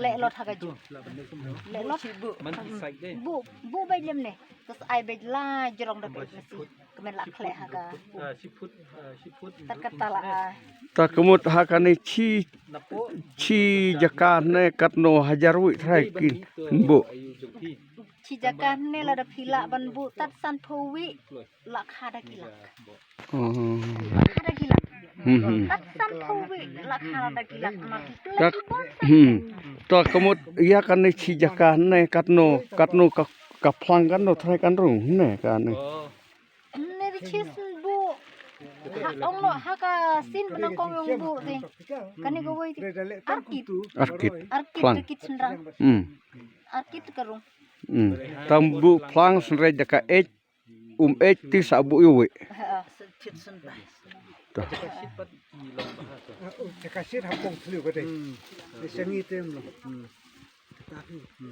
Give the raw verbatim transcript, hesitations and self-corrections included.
Leh lot ha ka ju. Leh lot. Man ki sai de. Bu, bu bai lem ne. Kas ai bai la jrong da bai masi. Kmen la khleh ha ka. Ah, shi phut, ah, shi phut. Tat ka tala. Ta ka mut ha kane shi, shi jaka ne katno hajar wih trai kin bu. Shi jaka ne lada phi lah ban bu tat sanphew wih la kha da ki lak. Oh. Kha da ki lak. Hmm, hmm. Tat sanphew wih la kha da ki lak. Ma ki. Ta, hmm. Ta ka mut ïa kane shi jaka ne katno, katno ka, ka phlang katno trai kan rung ne kane. Ne di chis bu. Ha ong lo ha ka sin benang kong yong bu ti. Kane ka wei ti. Arkit. Arkit. Arkit phlang. Arkit sendrang. Hmm. Arkit ka rung. Hmm. Tam bu phlang sendrai da ka ej. Um ej ti sa bu yu wei. Ha, ha. Ta. Jaka sit ha pong thliu ka dei. Ni sangi tem lo.